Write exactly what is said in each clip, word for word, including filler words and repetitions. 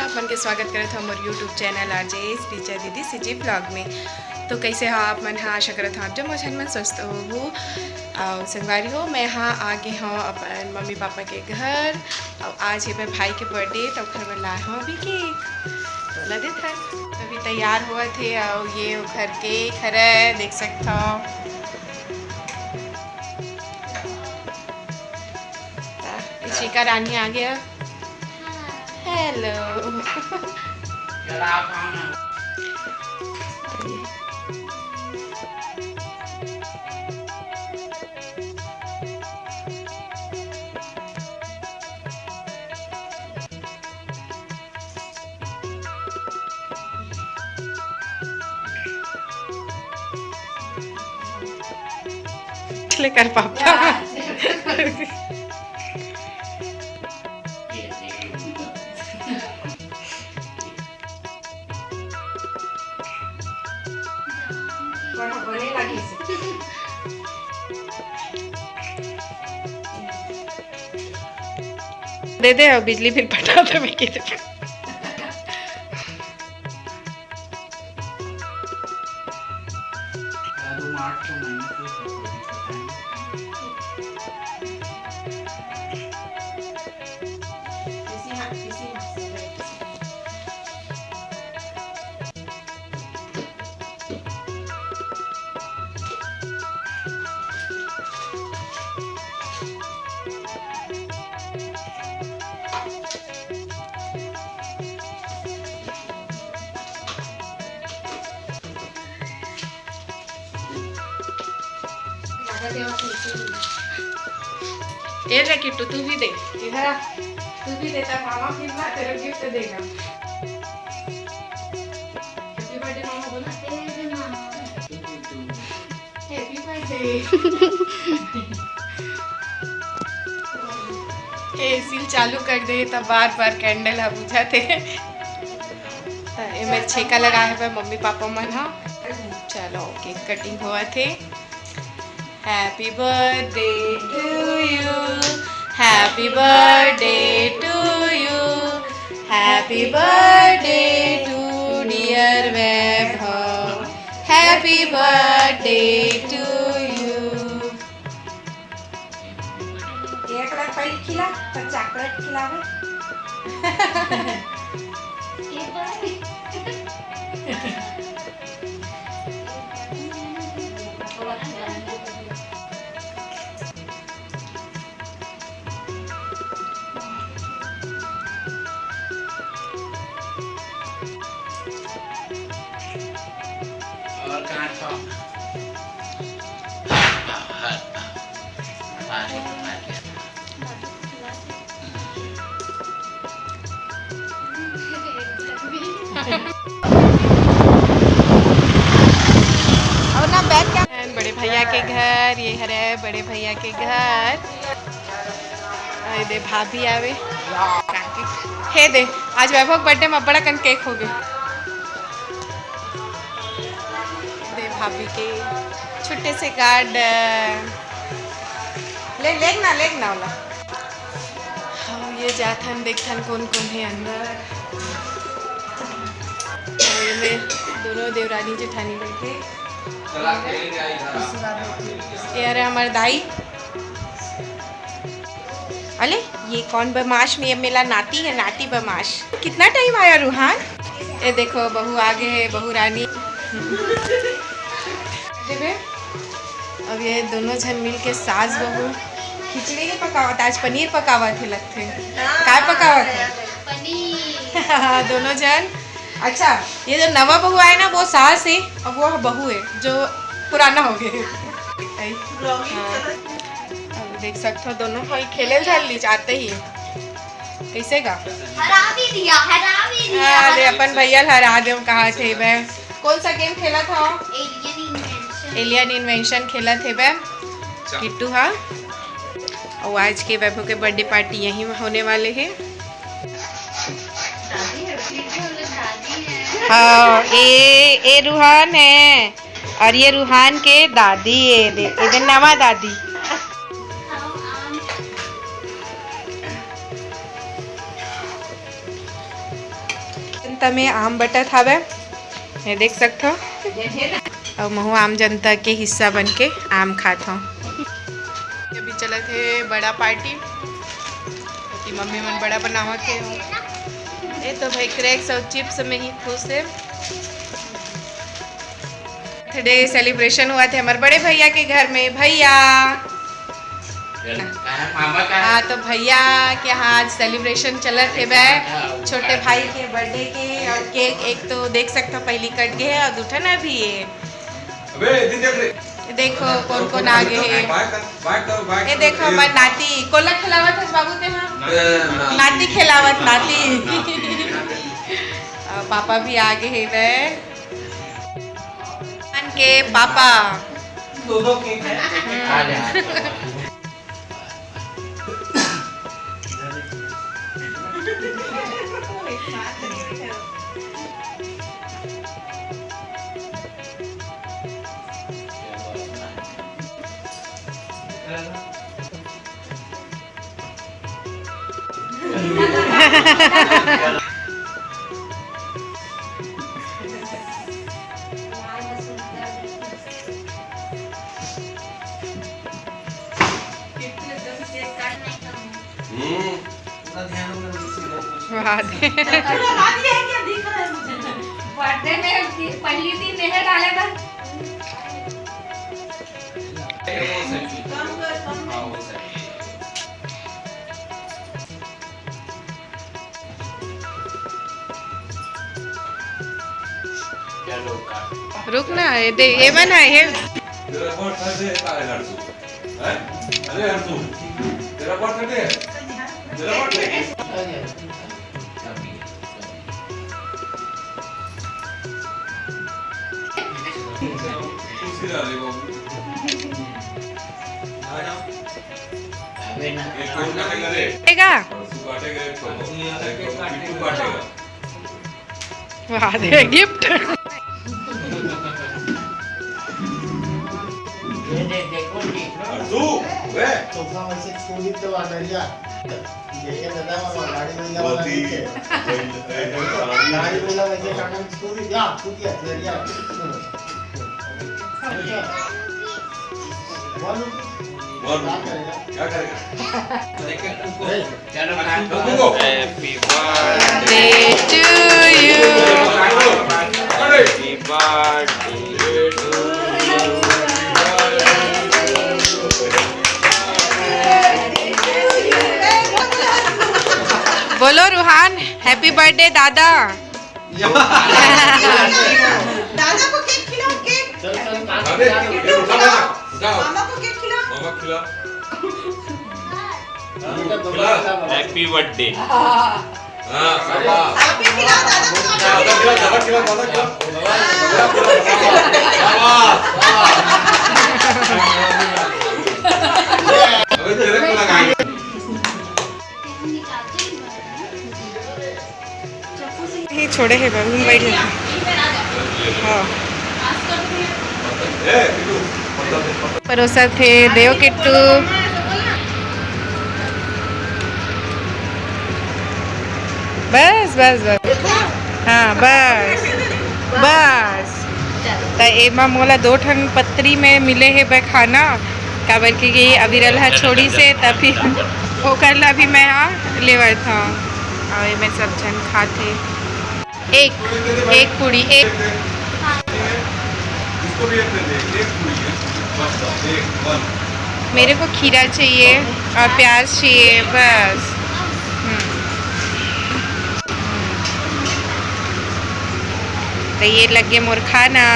आप मन के स्वागत करत हव मोर YouTube चैनल आरजे रिचा दीदी सीजी ब्लॉग में। तो कैसे हो आप मन? हाँ, आशा करत हव आप जम्मो झन मन स्वस्थ होहू। अउ संगवारी हो, मैं हाँ आ गे हव अपन मम्मी पापा के घर। अउ आज हे मैं भाई के बर्थडे, तो ओखर बर लाए हव अभी केक। तो ला देथन, अभी तैयार होवत हे। अउ ये ओखर केक हरय, देख सकत हव। इशिका रानी आ गया। हेलो। लेकर पापा। दे दे, अउ बिजली बिल पटा दे, मैं कह दे। ए रे किट्टू, तू भी दे, इधर आ, तू भी दे, तब मामा फिर ना तेरे गिफ्ट देगा। हैप्पी बर्थडे मामा बोला। Happy birthday. एसी ल चालू कर दे, त बार बार कैंडल ह बुझत हे। त एमे छेका लगा हे मम्मी पापा मन ह। चलो, केक कटिंग होवत हे। Happy birthday to you, happy birthday to you, happy birthday to dear Vaibhav, happy birthday to you। एक लाख पहले खिला, तो चॉकलेट खिलावे। और कहाँ था? और ना बैग क्या? बड़े भैया के घर, ये हरे बड़े भैया के घर। अरे दे भाभी आवे। हे दे, आज वैभव के बर्थडे में बड़ा कन केक होगे। दे भाभी के छोटे से गार्डन। ले, लेग ना, लेग ना वाला। हाँ, ये जाथन, देखथन कौन कौन है अंदर। और ये में दोनों देवरानी जेठानी बैठे। ये हरे हमारे दाई। अले, ये कौन बदमाश में ये मेला नाती है, नाती बदमाश। कितना टाइम आया रूहान? ये देखो, बहू आगे है, बहू रानी। देबे, अब ये दोनों झन मिल के सास बहू खिचड़ी नहीं पकावत, आज पनीर पकावत हे लगथे। काय पकावत हे? पनीर। दोनों झन। अच्छा, ये जो नवा बहू आए ना, वो सास है, अब वो बहू है जो पुराना हो गए। हाँ। अब देख सकते हो दोनों भाई खेले धर ली जाते ही। कैसे गा? हरा भी दिया, हरा भी दिया, अरे, हरा अपन भैया ल हरा दे, कहा थे बे। कौन सा गेम खेला था? Alien invention. एलियन इन्वेंशन खेला थे बे। किट्टू, हाँ। और आज के वैभव के बर्थडे पार्टी यहीं होने वाले हैं। हाँ, ए, ए रूहान है। और ये रूहान के दादी, ये दे, ये दे नवा दादी। में आम बटत हावय, ये देख सकथव। अउ महू आम जनता के हिस्सा बन के आम खात हव। अभी चलत हे बड़ा पार्टी, क्योंकि मम्मी मन बड़ा बनावत हे। ये तो भाई क्रैक्स अउ चिप्स में ही खुश हे। बर्थडे सेलिब्रेशन होवत हे हमर बड़े भैया के घर में। भैया, हाँ, तो भैया के यहाँ आज सेलिब्रेशन चलत हे बे, छोटे भाई के बर्थडे के। अउ केक एक तो देख सकथव, पहली कट गे हे अउ दू ठन अभी हे। अबे, इधर देख रे। ये देखो, कोन कोन आ गे हे। बाय कर, बाय करो, बाय ये करो। देखो, हमर नाती, कोला खिलावत हस बाबू ते हा? ए, ना। नाती खिलावत, नाती। अ, पापा भी आ गे हे बे। के पापा। दो दो केक है। आ गया। हम्म। वाह दे। बर्थडे में पहली दिन नहर डाले बा। रुक ना, ये दे, ये बना है। तेरा बर्थडे है, तारे हर्षू। हैं? अरे हर्षू, तेरा बर्थडे है? तेरा बर्थडे है? खुशी रह रे बाबू। आ जाओ। ये कौन काटेगा रे? काटेगा। परसों काटेगा एक तो। एक तो बिट्टू काटेगा। वाह, दे गिफ्ट। ये दे, देखो जी। और तू, वे? तोहफा में से छू ली तो आ नरिया। देखे दादा, वो गाड़ी में जावा बहुत ही लगी है। वही, वही, वही। गाड़ी में जावा, ऐसे काटन छू ली, जा, छू दिया, नरिया। बोल। बोल। क्या करेगा? क्या करेगा? चलो, आज तुम को। Happy birthday to you। Happy birthday to you। बोलो रुहान, happy birthday दादा। दादा को केक खिलाओ, केक। चल, चल, अबे, ये उठा, उठा, उठा। मामा को केक खिलाओ। मामा खिला। खिला। Happy birthday। हाँ, शाबाश। आप भी खिलाओ, दादा को। दादा खिला, दादा खिला, दादा खिला। शाबाश, शाबाश। अबे, तेरे को लगाएंगे। ही छोड़े हे बहू, बैठ जाते। हाँ। परोसत हे देव किट्टू। बस, बस, बस। हाँ, बस। बस। त एमा मोला दो ठन पतरी में मिले हे बे खाना, काबर कि अविरल ह छोड़िस हे, त फिर ओकर ला भी मैं हा लेवत हव। अउ एमे सब झन खाथे। एक, एक पूड़ी, एक। इसको भी एक दे दे, एक पूड़ी, एक पूड़ी, बस, बस, एक, one। मेरे को खीरा चाहिए और प्याज चाहिए, बस। हम्म। त ये लगे मोर खाना।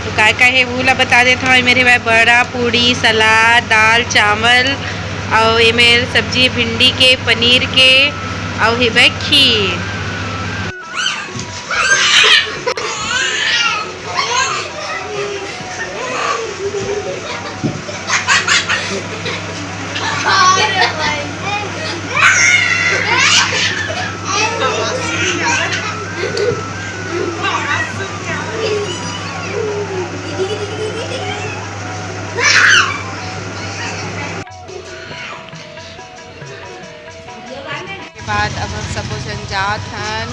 तो काय काय हे, वो ला बता देत हव। मेरे भाई बड़ा, पूड़ी, सलाद, दाल, चावल, अउ एमे सब्जी भिंडी के, पनीर के, अउ हे भाई खीर। के बाद अब हम सबो झन जात हन।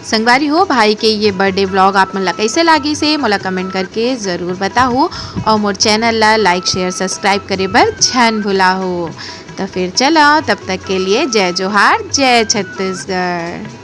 संगवारी हो, भाई के ये बर्थडे व्लॉग आप मन ला कैसे लागिस हे, मोला कमेंट करके ज़रूर बताहू। और मोर चैनल ला लाइक, शेयर, सब्सक्राइब करे बर झन भुलाहू। तो फिर चलो, तब तक के लिए जय जोहार, जय छत्तीसगढ़।